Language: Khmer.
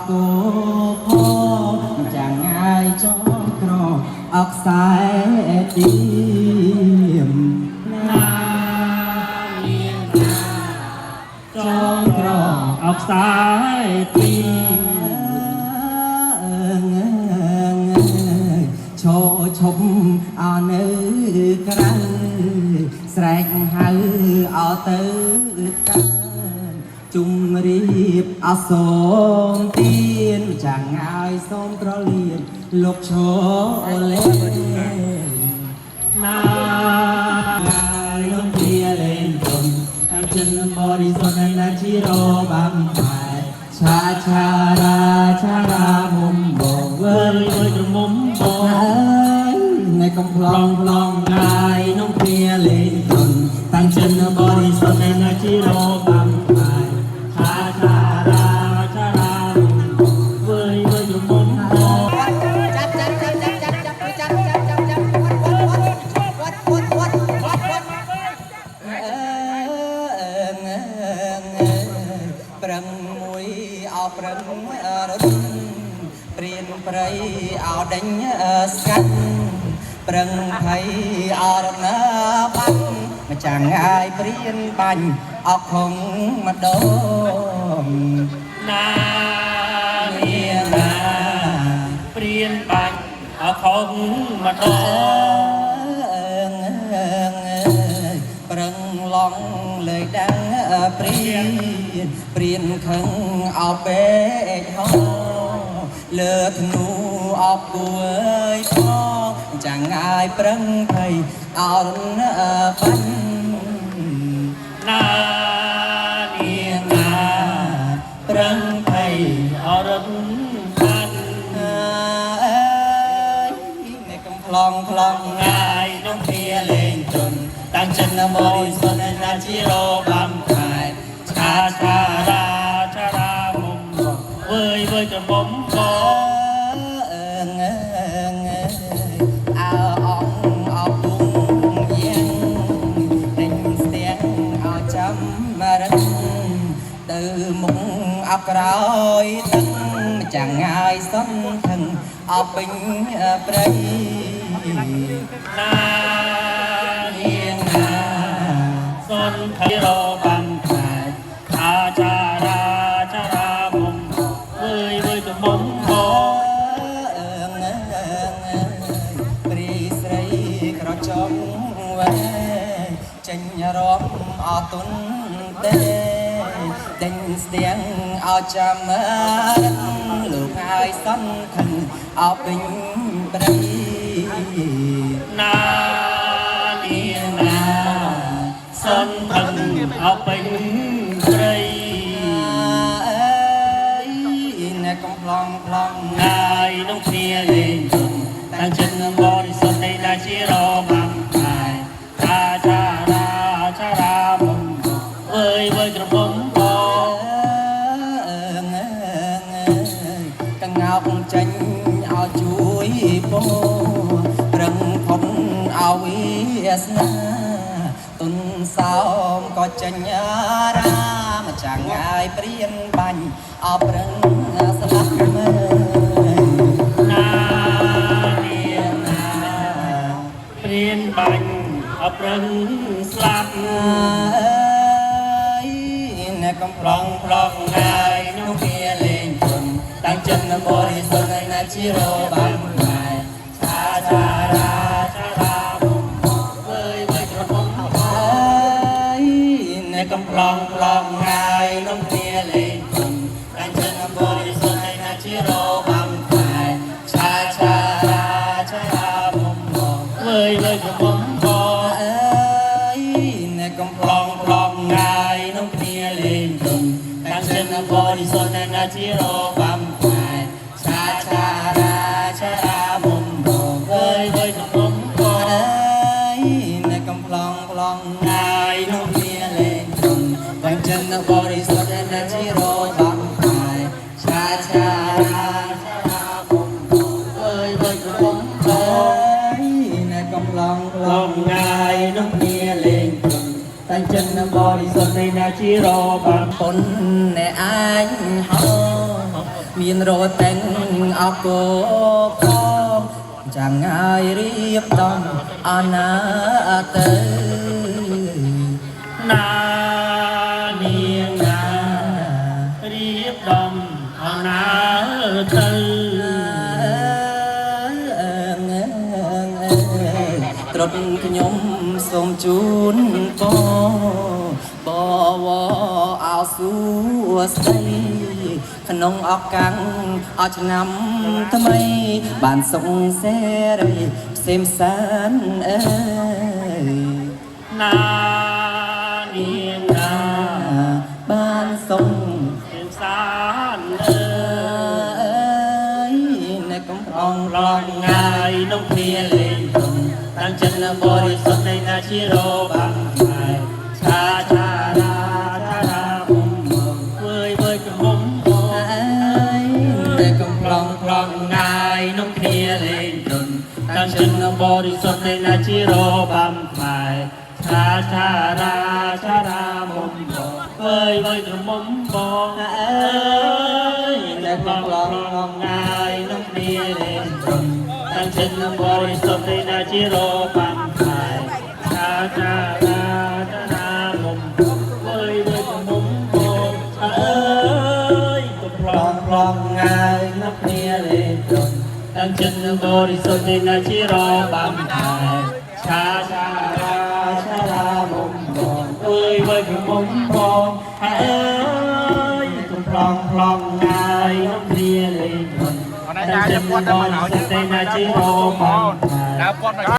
គោផងចាំងងាយចងក្រអកខ្សែទីម ណានាងណា ចងក្រ អកខ្សែទី ឈោឈប់អនៅក្រៅស្រែកហៅអទៅកើជុំរៀបអសូមទៀនចាំងឲ្យសូមក្រលៀនលោកឈោលេ ណា យលំជាលេងទុនតាំងចិនបរិសុទ្ធណាជីរបាំផែឆាឆារាឆារាមុំបង វើ វើ យវើយក្រមុំបង ហើយនៅកំប្លងប្លងងាយនំគ្នាលេងទុនតាំងចិនបរិសុទ្ធណាជីរបាំផែ ឆាឆារាឆារាមុំវើយវើយក្រមុំបង ចាប់ចាប់ចាប់ចាប់ចាប់ចាប់ចាប់ចាប់ចាប់ចាប់វត្តវត្តវត្តវត្តវត្តវត្តវត្ត អឺប្រឹងមួយអោប្រឹងរត់ព្រៀនព្រៃអោដេញស្កាត់ប្រឹងភ័យអរណាបាត់ម្ចាំងអាយព្រៀនបាញ់អកខងម្ដង ណានាងណាព្រៀនបាញ់អខុកម្ដង ប្រឹងឡងលើយដាំងព្រៀនព្រៀនខឹងអោពេកហោលើធ្នូអបគួយផងចាំងអាយប្រឹងភ័យអរនបាញ់ ណានាងណា ប្រឹងភ័យ អរឹងបាញ់ អើយនៅកំប្លងប្លង ងាយនំគ្នាលេងទុនតាំងចិនបរិសុទ្ធណាជីរបាំខែឆាឆារាឆារាមុំបងវើយវើយក្រមុំបង អើងអើអងអពុងយាងដេញស្ទៀងអោចាំរឹងទៅមុខអក្រោយទឹកចាំងងាយសំថឹងអពេញព្រៃ ណានាងណាសុនភីរបាំខែឆាឆារាឆារាមុំបងវើយវើយក្រមុំបង ព្រីស្រីក្រចងវែចេញរំអទុនទេដេញស្ទៀងអោចាំរឹងលោកហើយសន្ខិនអោពេញព្រៃ ណានាងណាសុនភឹងអពេញព្រៃ អើយអ្នកកំប្លងប្លង ងាយនំគ្នាលេងទុនតាំងចិនបរិសុទ្ធនៃណាជារបាំខែឆាឆារាឆារាមុំវើយវើយក្រមុំបង កងោកចេញឲ្យជួយពោប្រឹងផុនឲ្យវាសនាទុនសោមក៏ចេញរាមចាំងឲ្យព្រៀនបាញ់អប្រឹងស្លាប់មើ ណានាងណាព្រៀនបាញ់អប្រឹងស្លាប់ អើយអ្នកកំប្លងប្លងងាយនោះវាលេងទុនតាំងចិនបរិសុទ្ធណាជីរបាំម៉ែ ឆាឆារាឆារាមុំវើយវើយក្រមុំ អើយអ្នកកំប្លងប្លងងាយនំគ្នាលេងទុនតាំងចិនបរិសុទ្ធណាជីរបាំម៉ែឆាឆារាឆារាមុំបង វើយវើយក្រមុំបង អើយអ្នកកំប្លងប្លងងាយនំគ្នាលេងទុនតាំងចិនបរិសុទ្ធណាជីរបាំម៉ែឆាឆារាឆារាមុំបង វើយវើយក្រមុំបង អើយអ្នកកំប្លងប្លងងាយនំគ្នាលេងទុនតាំងចិនបរិសុទ្ធណាជីរបាំម៉ែឆាឆារាឆារាមុំបង វើយវើយក្រមុំប អ ង ើយអ្នកកំឡងប្ល ឡ ង ងងាយនំគ្នាលេងទុនតាំងចិនបរិសុទ្ធនៃណាជីរបាំ ពុនអ្នកអញហោ មានរតែងអកោផងចាំងាយរៀបដំអនាទៅ ណានាងណារៀបដំអណាទៅ ត្រុតខ្ញុំសូមជូនពរបវអោសួស្តីក្នុងឱកាសអឆ្នាំថ្មី បានសុខសេរីផ្សេងផ្សានអើយ ណានាងណា បានសុខ ផ្សេងសានអើ អើយនៅកំប្រង ឡងងាយនំគ្នាលេងទុំតាំងចិត្តបរិសុទ្ធនៃណាជារបាំខ្មែរឆាឆារាឆារាមុំមកវើយវើយក្រមុំបង អើយនៅកំ ប្លងប្លងងាយនំគ្នាលេងទុនតាំងចិត្តបរិសុទ្ធនៃណាជារបាំខ្មែរឆាឆារាឆារាមុំមកវើយវើយក្រមុំបង អ អ ើ ើ យ យ នៅ នៅ កំ ប្ល ប្ល ង ង ប្លងងាយនំគ្នាលេងទុនតាំងចិត្តបរិសុទ្ធនៃណាជារបាំខ្មែរឆាឆារាឆារាមុំវើយវើយក្រមុំបងអើយកំប្លងប្លងងាយនំគ្នាលេងទុន តាំងចិត្តបរិសុទ្ធនៃណាជារបាំខែឆាឆារាឆារាមុំបងអើយវើយក្រមុំបងអើយកំប្លងប្លងងាយនំគ្នាលេងមិនតាំងចិត្តបរិសុទ្ធនៃណាជារបាំខែ ដើរពាត់មក